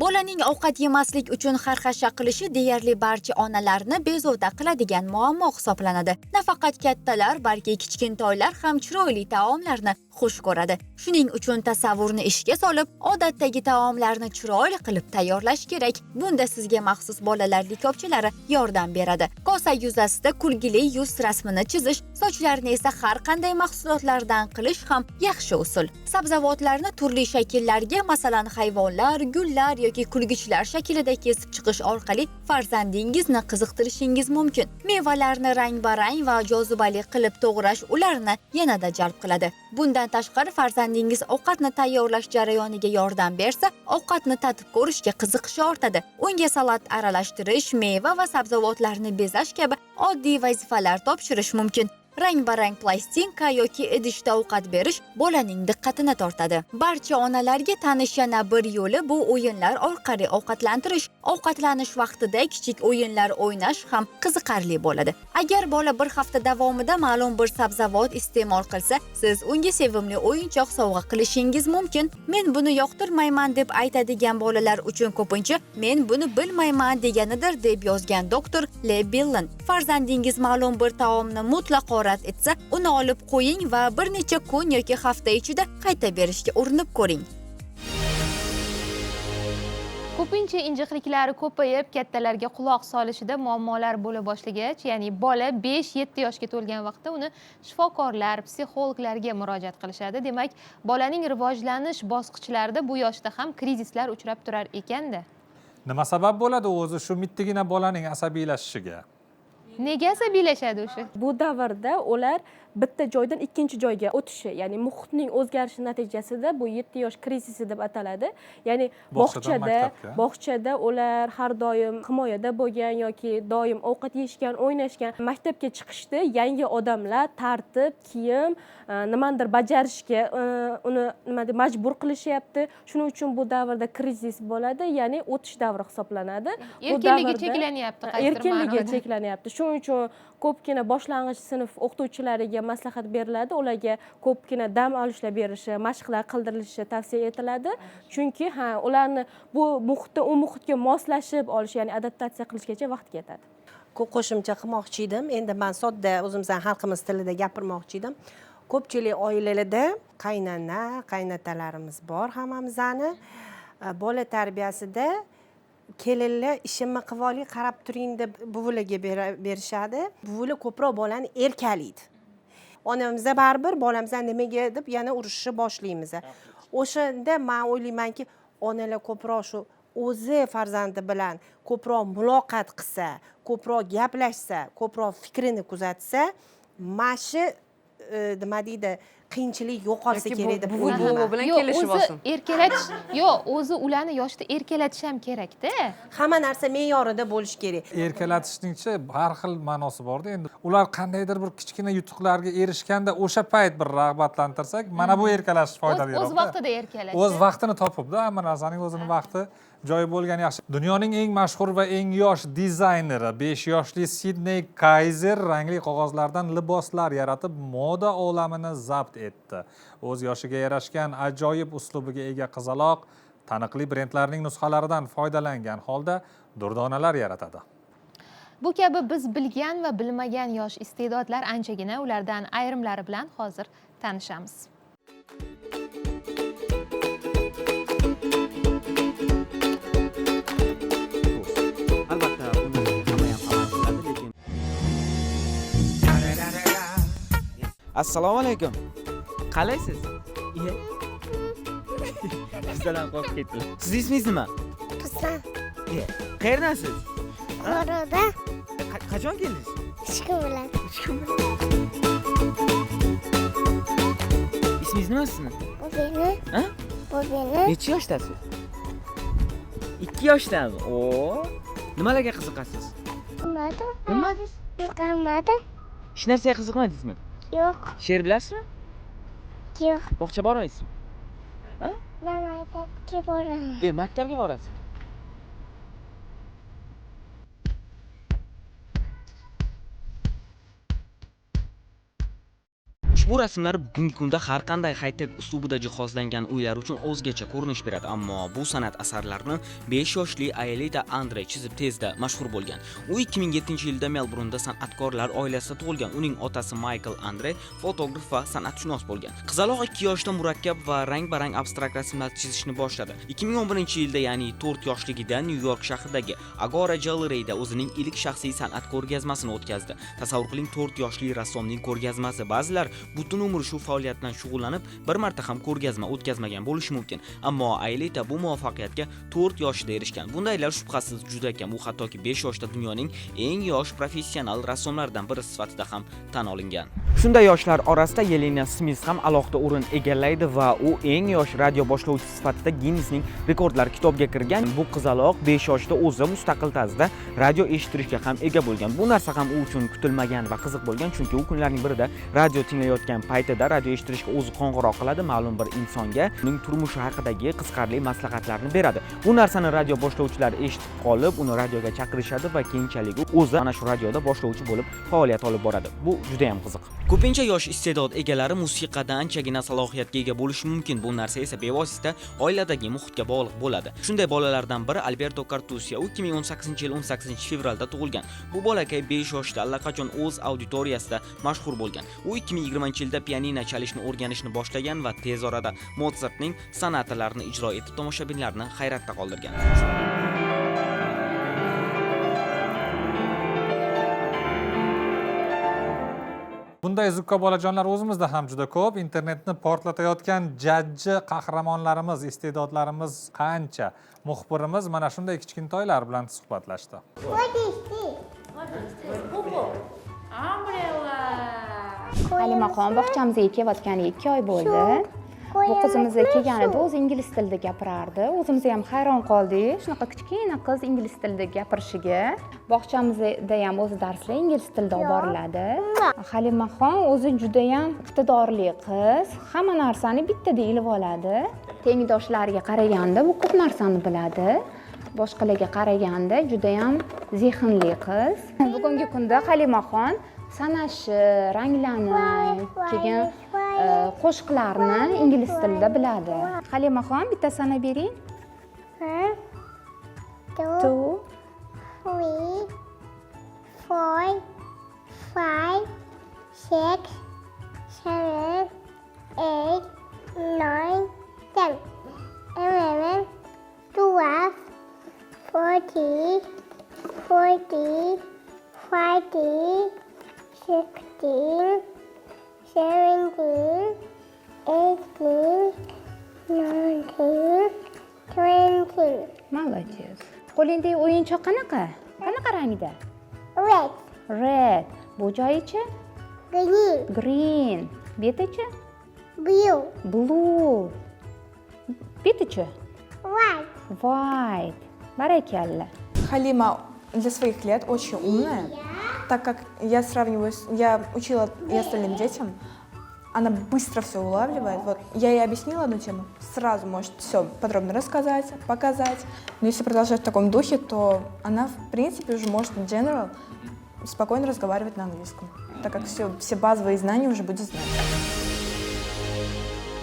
Bolaning ovqat yemaslik uchun xarxasha qilishi deyarli barcha onalarni bezovta qiladigan muammo hisoblanadi. Nafaqat kattalar, balki kichkintoylar ham chiroyli taomlarni xush ko'radi. Shuning uchun tasavvurni ishga solib, odatdagi taomlarni chiroyli qilib tayyorlash kerak. Bunda sizga maxsus bolalar likopchalari yordam beradi. Kosa yuzasida kulgili yuz rasmini chizish, sochlarni esa har qanday mahsulotlardan qilish ham yaxshi usul. Sabzavotlarni turli shakllarga, masalan, hayvonlar, gullar yoki kulgichlar shaklida kesib chiqish orqali farzandingizni qiziqtirishingiz mumkin. Mevalarni rang-barang va jozibali qilib to'g'rash ularni yanada jalb qiladi. Bundan tashqari, farzandingiz ovqatni tayyorlash jarayoniga yordam bersa, ovqatni tatib ko'rishga qiziqishi ortadi. Unga salat aralashtirish, meva va sabzavotlarni bezash kabi oddiy vazifalar topshirish mumkin. Rang-barang plastinka yoki idishda ovqat berish bolaning diqqatini tortadi. Barcha onalarga tanish yana bir yo'li bu o'yinlar orqali ovqatlantirish. Ovqatlanish vaqtida kichik o'yinlar o'ynash ham qiziqarli bo'ladi. Agar bola bir hafta davomida ma'lum bir sabzavot iste'mol qilsa, siz unga sevimli o'yinchoq sovg'a qilishingiz mumkin. Men buni yoqtirmayman deb aytadigan bolalar uchun ko'pincha men buni bilmayman deganidir deb yozgan doktor Le Billon. Farzandingiz ma'lum bir taomni mutlaqo rad etsa, uni olib qo'ying va bir necha kun yoki hafta ichida qayta berishga urinib ko'ring. Ko'pincha injiqliklari ko'payib, kattalarga quloq solishida muammolar bo'la boshlagach, ya'ni bola 5-7 yoshga to'lgan vaqtda uni shifokorlar, psixologlarga murojaat qilishadi. Demak, bolaning rivojlanish bosqichlarida bu yoshda ham krizislar uchrab turar ekanda. Nima sabab bo'ladi o'zi shu mittigina bolaning asabiylashishiga? Nega asabiylashadi o'sha? Bu davrda ular bitta joydan ikkinchi joyga o'tishi, ya'ni muhitning o'zgarishi natijasida bu 7 yosh krizisi deb ataladi. Ya'ni bog'chada ular har doim himoyada bo'lgan yoki doim ovqat yeyishgan, o'ynashgan. Maktabga chiqishda yangi odamlar, tartib, kiyim, nimanidir bajarishga uni nima deb majbur qilishyapti. Shuning uchun bu davrda krizis bo'ladi, ya'ni o'tish davri hisoblanadi. Erkinligi cheklanyapti, qaysidir ma'noda. Erkinligi cheklanyapti. Shuning uchun ko'pgina boshlang'ich sinf o'qituvchilariga maslahat beriladi, ularga ko'pgina dam olishlar berishi, mashqlar qildirilishi tavsiya etiladi. Chunki ha, ularni bu muhitda u muhitga moslashib olish, ya'ni adaptatsiya qilishgacha vaqt ketadi. Ko'p qo'shimcha qilmoqchi edim. Endi men sodda o'zimizning xalqimiz tilida gapirmoqchi edim. Ko'pchilik oilalarda qaynona, qaynotalarimiz bor hammamizni. Bola tarbiyasida kelinlar ishimni qilib oling, qarab turing deb buvilarga berishadi. Buvilar ko'proq bolani erkalaydi. Onamizda baribir bolamizdan nimaga deb yana urushishni boshlaymiz. O'shanda men o'ylaymanki, onalar ko'proq shu o'zi farzandi bilan ko'proq muloqot qilsa, ko'proq gaplashsa, ko'proq fikrini kuzatsa, mana shu nima deydi, qiyinchilik yo'qolsa kerak deb o'ylayman. Buvi bilan kelishib olsin. Erkalatish, yo'q, o'zi ularni yoshda erkalatish ham kerak-da. Hamma narsa me'yorida bo'lishi kerak. Erkalatishning-chi har xil ma'nosi bor-da. Endi ular qandaydir bir kichkina yutuqlarga erishganda o'sha payt bir rag'batlantirsak, mana bu erkalash foydali. O'z vaqtida erkalash. O'z vaqtini topib-da, hamma narsaning o'zini vaqti joyi bo'lgani yaxshi. Dunyoning eng mashhur va eng yosh dizayneri 5 yoshli Sidney Kayzer rangli qog'ozlardan liboslar yaratib, moda olamini zabt etdi. O'z yoshiga yarashgan ajoyib uslubiga ega qizaloq taniqli brendlarning nusxalaridan foydalangan holda durdonalar yaratadi. Bu kabi biz bilgan va bilmagan yosh iste'dodlar anchagina, ulardan ayrimlari bilan hozir tanishamiz. Albatta, buni hamma ham amal qiladi, lekin Assalomu alaykum. Qalaysiz? Bizdan ham qo'rqib ketdilar. Siz ismingiz nima? Qizlar. Qayerdansiz? Buxoroda. Qachon keldingiz? 3 kun bilan. 3 kun bilan. Ismingiz nima sizni? Bobini. Ha? Bobini. Necha yoshdasiz? 2 yoshdami? O, nimalarga qiziqasiz? Bilmadim. Bilmadingiz? Qiziqmadim. Hech narsaga qiziqmadingizmi? Yo'q. She'r bilasizmi? Yo'q. Bog'cha bormaysizmi? Ha? Men maktabga boraman. Maktabga borasiz. Ushbu rasmlar bugungi kunda har qanday high-tech uslubida jihozlangan uylar uchun o'zgacha ko'rinish beradi, ammo bu san'at asarlarini 5 yoshli Aelita Andre chizib tezda mashhur bo'lgan. U 2007-yilda Melburnda san'atkorlar oilasida tug'ilgan. Uning otasi Michael Andre fotograf va san'atshunos bo'lgan. Qizaloq 2 yoshda murakkab va rang-barang abstrakt rasmlar chizishni boshladi. 2011-yilda, ya'ni 4 yoshligida Nyu-York shahridagi Agora Gallery'da o'zining ilk shaxsiy san'at ko'rgazmasini o'tkazdi. Tasavvur qiling, 4 yoshli rassomning ko'rgazmasi. Ba'zilar butun umr shu faoliyat bilan shug'ullanib, bir marta ham ko'rgazma o'tkazmagan bo'lishi mumkin. Ammo Aelita bu muvaffaqiyatga 4 yoshida erishgan. Bundaylar shubhasiz juda kam. U hattoki 5 yoshda dunyoning eng yosh professional rassomlaridan biri sifatida ham tan olingan. Shunday yoshlar orasida Yelena Smith ham alohida o'rin egallaydi va u eng yosh radio boshlovchisi sifatida Ginnesning rekordlar kitobiga kirgan. Bu qizaloq 5 yoshida o'zi mustaqil tarzda radio eshittirishga ham ega bo'lgan. Bu narsa ham u uchun kutilmagan va qiziq bo'lgan, chunki u kunlarning birida radio tinglayotgan paytida radio eshittirishga o'zi qo'ng'iroq qiladi, ma'lum bir insonga uning turmushi haqidagi qiziqarli maslahatlarni beradi. Bu narsani radio boshlovchilar eshitib qolib, uni radioga chaqirishadi va keyinchalik u o'zi ana shu radioda boshlovchi bo'lib faoliyat olib boradi. Bu juda ham qiziq. Ko'pincha yosh iste'dod egalari musiqada anchagina salohiyatga ega bo'lishi mumkin. Bu narsa esa bevosita oiladagi muhitga bog'liq bo'ladi. Shunday bolalardan biri Alberto Cartusia. U 2018-yil 18-fevralda tug'ilgan. Bu bolakay 5 yoshida allaqachon o'z auditoriyasida mashhur bo'lgan. U 2020-yilda pianino chalishni o'rganishni boshlagan va tez orada Mozartning sonatalarini ijro etib tomoshabinlarni hayratda qoldirgan. Bunday zukko bolajonlar o'zimizda ham juda ko'p. Internetni portlatayotgan jajji qahramonlarimiz, iste'dodlarimiz qancha. Muxbirimiz mana shunday kichkintoylar bilan suhbatlashdi. Halimaxon bog'chamizga kelayotganiga 2 oy bo'ldi. Bu qizimiz kelganida o'zi ingliz tilida gapirardi. O'zimiz ham hayron qoldik. Shunaqa kichkina qiz ingliz tilida gapirishiga. Bog'chamizda ham o'zi darslar ingliz tilida olib boriladi. Halimaxon o'zi juda ham iqtidorli qiz. Hamma narsani bittada ilib oladi. Tengdoshlariga qaraganda bu ko'p narsani biladi. Boshqalarga qaraganda juda ham zehnli qiz. Bugungi kunda Halimaxon sanashi, ranglanish, keyin qo'shiqlarni ingliz tilida biladi. Halimaxon, bitta sanab bering. 1 2 3 4 5 6 7 8 9 10 11 12 14 14 15 16 17 18 19 20. Молодец. Qo'lingdagi o'yinchoq qanaqa? Qanaqa rangda? Red. Red. Bu joyichi? Green. Green. Betichi? Blue. Blue. Betichi? White. White. Barakalla. Халима для своих лет очень умная, так как я сравниваю, я учила и остальным детям, она быстро все улавливает. Вот я ей объяснила одну тему, сразу может все подробно рассказать, показать. Но если продолжать в таком духе, то она, в принципе, уже может в general спокойно разговаривать на английском, так как все базовые знания уже будет знать.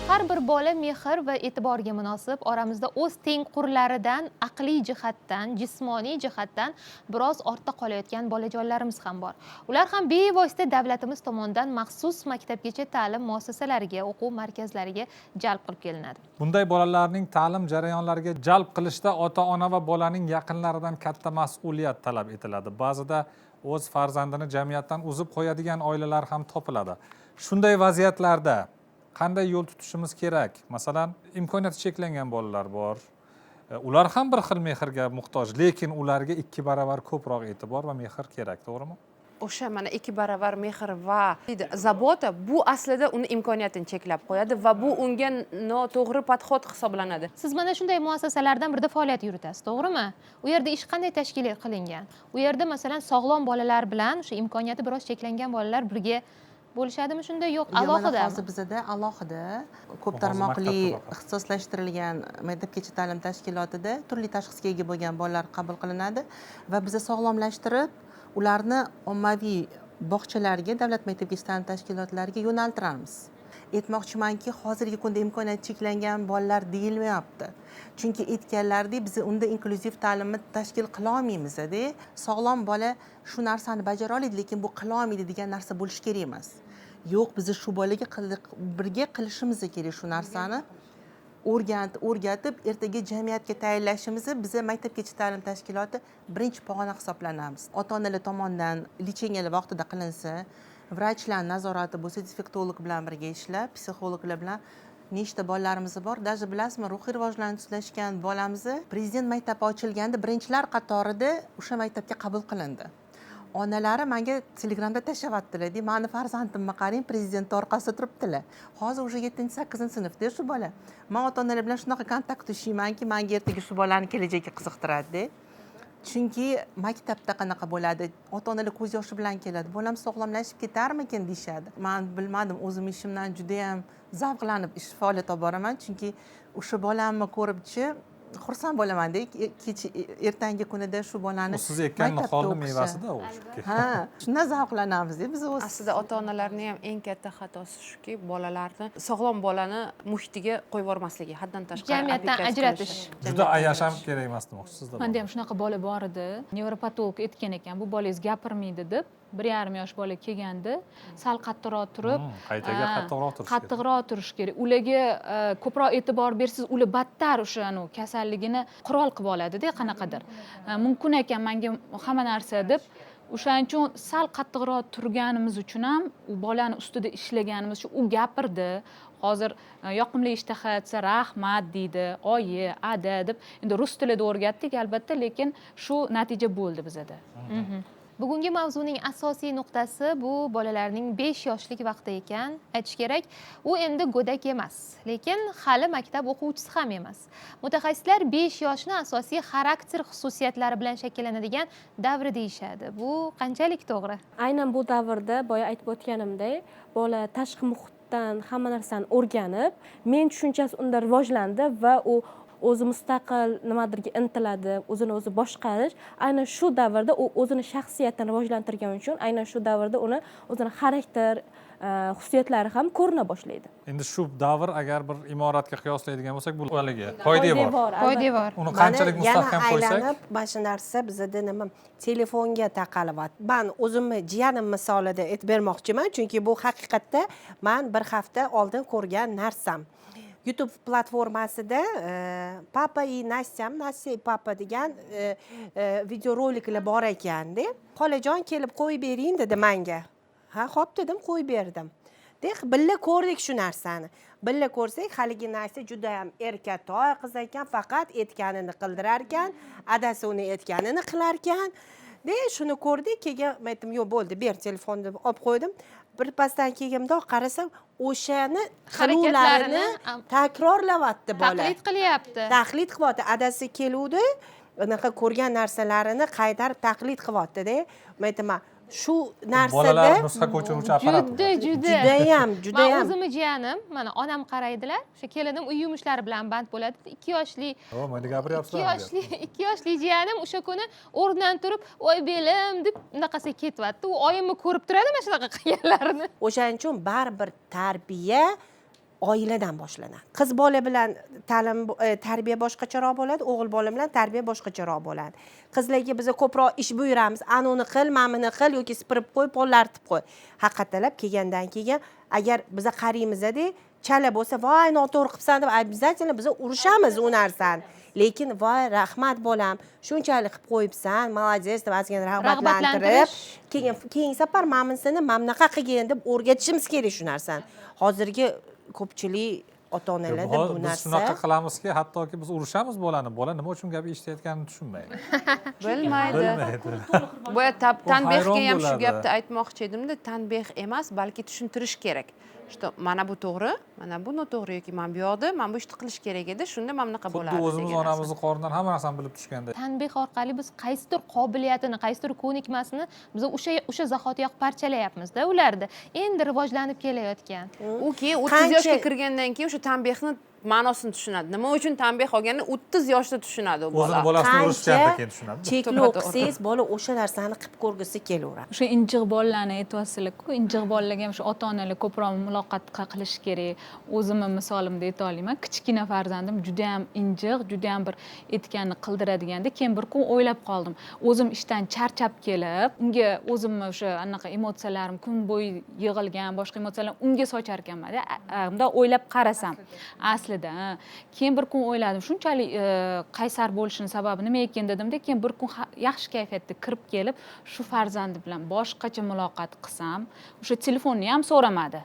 Har bir bola mehr va e'tiborga munosib. Oramizda o'z tengqurlaridan aqliy jihatdan, jismoniy jihatdan biroz ortda qolayotgan bolajonlarimiz ham bor. Ular ham bevosita davlatimiz tomonidan maxsus maktabgacha ta'lim muassasalariga, o'quv markazlariga jalb qilib kelinadi. Bunday bolalarning ta'lim jarayonlariga jalb qilishda ota-ona va bolaning yaqinlaridan katta mas'uliyat talab etiladi. Ba'zida o'z farzandini jamiyatdan uzib qo'yadigan oilalar ham topiladi. Shunday vaziyatlarda qanday yo'l tutishimiz kerak? Masalan, imkoniyati cheklangan bolalar bor. Ular ham bir xil mehrga muhtoj, lekin ularga 2 barobar ko'proq e'tibor va mehr kerak, to'g'rimi? O'sha mana 2 barobar mehr va zabota bu aslida uni imkoniyatini cheklab qo'yadi va bu unga noto'g'ri podxod hisoblanadi. Siz mana shunday muassasalardan birida faoliyat yuritasiz, to'g'rimi? U yerda ish qanday tashkil qilingan? U yerda masalan sog'lom bolalar bilan o'sha imkoniyati biroz cheklangan bolalar birga bo'lishadimi shunda? Yo'q, alohida. Hozir bizada alohida ko'p tarmoqli ixtisoslashtirilgan maktabgacha ta'lim tashkilotida turli tashxisga ega bo'lgan bolalar qabul qilinadi va biza sog'lomlashtirib ularni ommaviy bog'chalarga, davlat maktabgacha ta'lim tashkilotlariga yo'naltiramiz. Aytmoqchimanki, hozirgi kunda imkoniyati cheklangan bolalar deyilmayapti. Chunki aytganlaridek biz unda inklyuziv ta'limni tashkil qila olmaymiz-da. Sog'lom bola shu narsani bajara oladi, lekin bu qila olmaydi degan narsa bo'lishi kerak emas. Yo'q, biz shu bolaga birga qilishimiz kerak shu narsani. O'rgatib, ertaga jamiyatga tayyorlashimizni biza maktabgacha ta'lim tashkiloti birinchi pog'ona hisoblanamiz. Ota onalar tomonidan лечения lar vaqtida qilinsa, vrachlar nazorati bo'lsa, defektolog bilan birga ishlab, psixologlar bilan, nechta bolalarimiz bor, даже, bilasizmi, ruhiy rivojlanish sustlashgan bolamizni prezident maktabi ochilganda birinchilar qatorida o'sha maktabga qabul qilindi. Onalari manga Telegramda tashlayaptilar, mani farzandimni qarang, prezidentni orqasida turibdilar. Hozir уже yettinchi, sakkizinchi sinfda shu bola. Man ota onalar bilan shunaqa kontakt ushlaymanki, manga ertaga shu bolani kelajagi qiziqtiradida, chunki maktabda qanaqa bo'ladi, ota onalar ko'z yoshi bilan keladi, bolam sog'lomlashib ketarmikin deyishadi. Man bilmadim, o'zim ishimdan judayam zavqlanib ish faoliyat olib boraman, chunki o'sha bolamni ko'ribchi xursand bo'lamanda, kecha ertangi kunida shu bolani U siz ekkan maktabda niholni o'qishi. Mevasida u. Ha, shundan zavqlanamizda biz o'z. Aslida ota onalarni ham eng katta xatosi shuki, bolalarni, sog'lom bolani muhitiga qo'yib yubormasligi, haddan tashqari Jamiyatdan опекать ajratish. qilishi. Juda ayash ham kerak emas demoqchisizda. Manda ham shunaqa bola bor edi, nevropatolog aytgan ekan, bu bolangiz gapirmaydi deb. 1,5 yosh bola kelganda sal qattiqroq turib, Qaytaga ha, qattiqroq turish kerak. Qattiqroq turish kerak. Ularga ko'proq e'tibor bersangiz, ular battar o'sha anavi kasalligini qurol qilib oladida, qanaqadir. Ha, mumkin ekan manga hamma narsa deb. O'shaning uchun sal qattiqroq turganimiz uchun ham, u bolani ustida ishlaganimiz uchun u gapirdi. Hozir yoqimli ishtaha desa, rahmat deydi, oyi, ada deb. Endi rus tilida o'rgatdik albatta, lekin shu natija bo'ldi bizada. Bugungi mavzuning asosiy nuqtasi bu bolalarning 5 yoshlik vaqti ekan. Aytish kerak, u endi go'dak emas, lekin hali maktab o'quvchisi ham emas. Mutaxassislar 5 yoshni asosiy xarakter xususiyatlari bilan shakllanadigan davr deyishadi. Bu qanchalik to'g'ri? Aynan bu davrda, boya aytib o'tganimdek, bola tashqi muhitdan hamma narsani o'rganib, men tushunchasi unda rivojlandi va u o'zi mustaqil nimadirga intiladi, o'zini o'zi boshqarish. Aynan shu davrda u o'zini shaxsiyatini rivojlantirgani uchun aynan shu davrda uni o'zini xarakter xususiyatlari ham ko'rina boshlaydi. Endi shu davr agar bir imoratga qiyoslaydigan bo'lsak, bu haligi poydevor. Poydevor, albatta. Poydevor. Uni Mana qanchalik yana mustahkam qo'ysak, aylanib mana shu narsa bizada nima, telefonga taqalyapti. Man o'zimni jiyanim misolida aytib bermoqchiman, chunki bu haqiqatda man bir hafta oldin ko'rgan narsam. YouTube platformasida "Папа и Настя", "Настя и папа" degan videoroliklar bor ekanda. Xolajon, kelib qo'yib bering dedi manga. Ha, xo'p dedim, qo'yib berdim. De birga ko'rdik shu narsani. Birga ko'rsak, haligi Nastya juda ham erkatoy qiz ekan, faqat aytganini qildirar ekan, adasi uni aytganini qilar ekan. De shuni ko'rdik, keyin men aytdim, yo'q bo'ldi, ber telefonni deb olib qo'ydim. Birpasdan keyin bundoq qarasam, o'shani harakatlarini qiluvlarini takrorlayapti bola. Taqlid qilyapti. Taqlid qilyapti. Adasi keluvdi, unaqa ko'rgan narsalarini qaytarib taqlid qilyapti-da. Men aytaman, shu narsada Bolalar nusxa ko'chiruvchi apparat. Juda, juda. Judayam, Man judayam. o'zimni jiyanim, mana onam qaraydilar. O'sha kelinim uy yumushlari bilan band bo'ladi. 2 yoshli O, mayli, gapiryapsizlar. 2 yoshli jiyanim o'sha kuni o'rnidan turib, "Voy belim" deb unaqasiga ketyapti. U oyimni ko'rib turadi mana shunaqa qilganlarini. O'shaning uchun baribir tarbiya oiladan boshlanadi. Qiz bola bilan ta'lim, tarbiya boshqacharoq bo'ladi, o'g'il bola bilan tarbiya boshqacharoq bo'ladi. Qizlarga biz ko'proq ish buyuramiz, ana uni qil, mana buni qil yoki supurib qo'y, pol artib qo'y. Haqiqattalab kelgandan keyin agar biza qaraymizda, chala bo'lsa, voy noto'g'ri qilibsan deb обязательно biz urushamiz u narsani. Lekin voy rahmat bolam, shunchalik qilib qo'yibsan, молодец deb ozgina rag'batlantirib, Rag'batlantirish. keyin keyingi safar mana bunisini mana bunaqa qilgin deb o'rgatishimiz kerak shu narsani. Hozirgi ko'pchilik ota onalarda bu Biz narsa shunaqa qilamizki, hattoki biz urushamiz bolani, bola nima uchun gap eshitayotganini tushunmaydi. Bilmaydi. Bilmaydi. Boya U tanbehga hayron ham shu bo'ladi. gapni aytmoqchi edimda, tanbeh emas, balki tushuntirish kerak, что mana bu to'g'ri, mana bu noto'g'ri yoki mana bu yoqda mana bu ishni qilish kerak edi, shunda mana bunaqa Xuddi bo'lardi o'zimiz degan narsa. onamizni qornidan hamma narsani bilib tushganda. Tanbeh orqali biz qaysidir qobiliyatini, qaysidir ko'nikmasini biz o'sha zahotiyoq parchalayapmiz-da ularda. Endi rivojlanib kelayotgan. U keyin 30 yoshga kirgandan keyin o'sha tanbehni ma'nosini tushunadi, nima uchun tanbeh olganini 30 yoshda tushunadi u bola. O'zini bolasini urishganda keyin tushunadi. Cheklov qilsangiz, bola o'sha narsani qilib ko'rgisi kelaveradi. O'sha injiq bolalarni aytyapsizlar-ku, injiq bolalarga ham shu ota onalar ko'proq muloqot qilishi kerak. O'zimni misolimda ayta olaman, kichkina farzandim judayam injiq, judayam bir aytganini qildiradiganda. Keyin bir kun o'ylab qoldim, o'zim ishdan charchab kelib, unga o'zimni o'sha anaqa emotsiyalarim, kun bo'yi yig'ilgan boshqa emotsiyalar unga sochar ekanmanda. Bundoq o'ylab qarasam aslida. Aslida keyin bir kun o'yladim, shunchalik qaysar bo'lishini sababi nima ekan dedimda, keyin bir kun yaxshi kayfiyatda kirib kelib, shu farzandi bilan boshqacha muloqot qilsam, o'sha telefonni ham so'ramadi,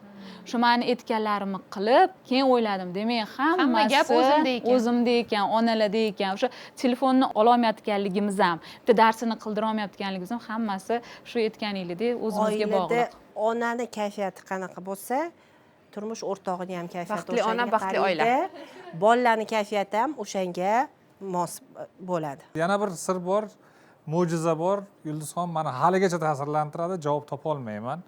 shu mani aytganlarimni qilib, keyin o'yladim, demak Hamma gap hammasi o'zimda ekan. O'zimda ekan, onalarda ekan. O'sha telefonni ololmayotganligimiz ham, bitta darsini qildirolmayotganligimiz ham, hammasi shu aytganingizdek o'zimizga Oilada bog'liq. Onani kayfiyati qanaqa bo'lsa, turmush o'rtog'ini ham kayfiyati Baxtli ona, o'shanga baxtli oila. qaraydi. Bolalarni kayfiyati ham o'shanga mos bo'ladi. Yana bir sir bor, mo'jiza bor. Yulduzxon mani haligacha ta'sirlantiradi, javob topolmayman.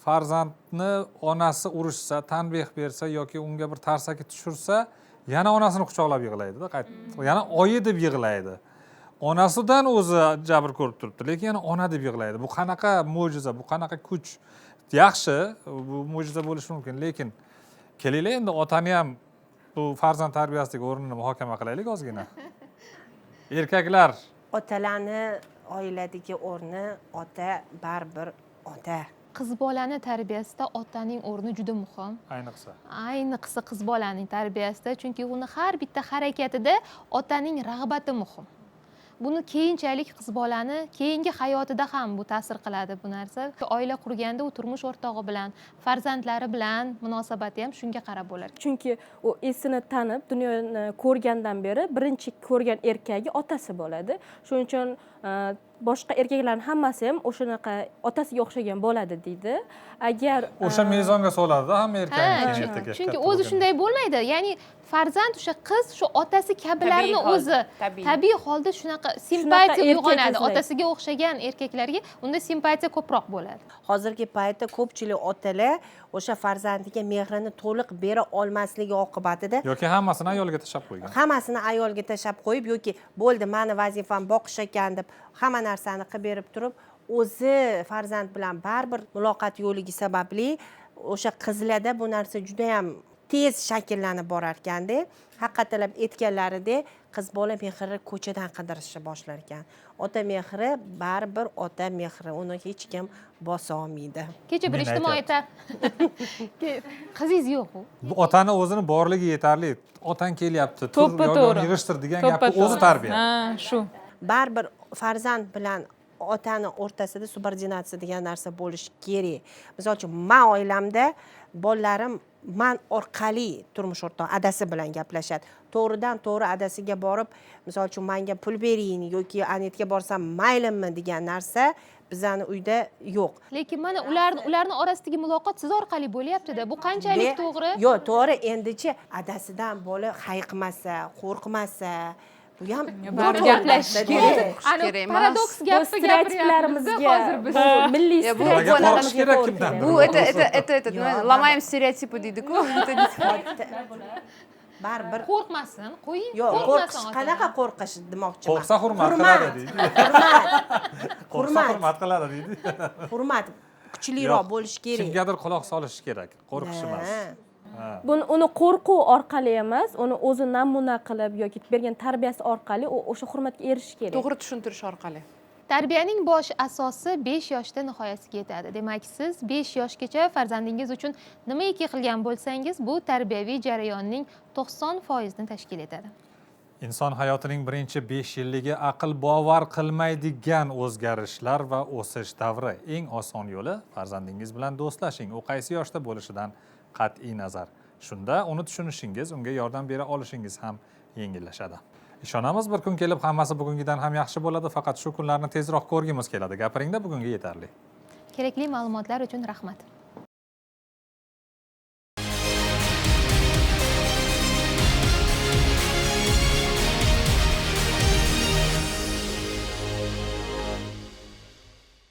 Farzandni onasi urishsa, tanbeh bersa yoki unga bir tarsaki tushirsa, yana onasini quchoqlab yig'laydida, qaytib yana oyi deb yig'laydi. Onasidan o'zi jabr ko'rib turibdi, lekin yana ona deb yig'laydi. Bu qanaqa mo'jiza, bu qanaqa kuch? Yaxshi, bu mo'jiza bo'lishi mumkin, lekin kelinglar endi otani ham bu farzand tarbiyasidagi o'rnini muhokama qilaylik ozgina. Erkaklar. Otalarni oiladagi o'rni, ota baribir ota. Qiz bolani tarbiyasida otaning o'rni juda muhim. Ayniqsa. Ayniqsa qiz bolaning tarbiyasida, chunki uni har bitta harakatida otaning rag'bati muhim. Buni keyinchalik qiz bolani keyingi hayotida ham bu ta'sir qiladi bu narsa. Oila qurganda u turmush o'rtog'i bilan, farzandlari bilan munosabati ham shunga qarab bo'lar. Chunki u esini tanib, dunyoni ko'rgandan beri birinchi ko'rgan erkagi otasi bo'ladi. Shuning uchun boshqa erkaklarning hammasi ham o'shanaqa otasiga o'xshagan bo'ladi deydi. Agar o'sha mezonga soladida hamma erkakni Ha, keyin ertaga chunki katta o'zi bo'lganda. Shunday bo'lmaydi. Ya'ni farzand, o'sha qiz shu otasi kabilarni Tabiiy holda, o'zi tabiiy. Tabiiy holda shunaqa simpatiya erkak uyg'onadi. izlaydi. Otasiga o'xshagan erkaklarga unda simpatiya ko'proq bo'ladi. Hozirgi paytda ko'pchilik otalar o'sha farzandiga mehrini to'liq bera olmasligi oqibatida yoki hammasini ayolga tashlab qo'ygan. Hammasini ayolga tashlab qo'yib yoki bo'ldi, mani vazifam boqish ekan deb hamma narsani qilib berib turib, o'zi farzand bilan baribir muloqot yo'qligi sababli o'sha qizlarda bu narsa juda ham tez shakllanib borar ekanda. Haqiqatlab aytganlaridek, qiz bola mehri ko'chadan qidirishni boshlar ekan. Ota mehri baribir ota mehri, uni hech kim bosa olmaydi. Kecha bir Men ijtimoiy qizingiz yo'q-ku. Bu otani o'zini borligi yetarli. Otang kelyapti, tur, To'ppa yordam to'g'ri. yig'ishtir degan To'ppa gapni o'zi to'g'ri. tarbiya. Ha, shu. Baribir farzand bilan otani o'rtasida subordinatsiya degan narsa bo'lishi kerak. Misol uchun, man oilamda bolalarim man orqali turmush o'rtog'i adasi bilan gaplashadi. To'g'ridan to'g'ri adasiga borib, misol uchun, manga pul bering yoki anetga borsam maylimi degan narsa bizani uyda yo'q. Lekin mana ularni orasidagi muloqot siz orqali bo'lyapti-da. Bu qanchalik to'g'ri? Yo'q, to'g'ri, endichi adasidan bola hayiqmasa, qo'rqmasa, bu ham Baribir noto'g'ri gaplashish narsa-da. kerak. Ani Kerak emas. Paradoks Bu gapni stereotiplarımizga, gapiryapmiz hozir biz. bu milliy Ya bu- stereotiplarımizga Qo'rqish kerak to'g'ri kimdandir. keladi. Bu это, Yo'q, ну, ломаем стереотипы deydi-ku. Это не Baribir Qo'rqmasin, qo'ying. Yo'q, Qo'rqmasin qo'rqish otadan. qanaqa qo'rqish demoqchiman. Qo'rqsa hurmat Hurmat. qiladi deydi. Hurmat. Qo'rqsa Hurmat. hurmat qiladi deydi. Hurmat kuchliroq Yo'q, bo'lishi kerak. kimgadir quloq solish kerak, qo'rqish emas. Ha. Ha. Buni uni qo'rquv orqali emas, uni o'zi namuna qilib yoki bergan tarbiyasi orqali u o'sha hurmatga erishishi kerak. To'g'ri tushuntirish orqali. Tarbiyaning bosh asosi 5 yoshda nihoyasiga yetadi. Demak, siz 5 yoshgacha farzandingiz uchun nimaiki qilgan bo'lsangiz, bu tarbiyaviy jarayonning 90%ni tashkil etadi. Inson hayotining birinchi 5 yilligi aql bovar qilmaydigan o'zgarishlar va o'sish davri. Eng oson yo'li farzandingiz bilan do'stlashing. U qaysi yoshda bo'lishidan qat'iy nazar. Shunda uni tushunishingiz, unga yordam bera olishingiz ham yengillashadi. Ishonamiz, bir kun kelib hammasi bugungidan ham yaxshi bo'ladi, faqat shu kunlarni tezroq ko'rgimiz keladi. Gapiringda bugunga yetarli. Kerakli ma'lumotlar uchun rahmat.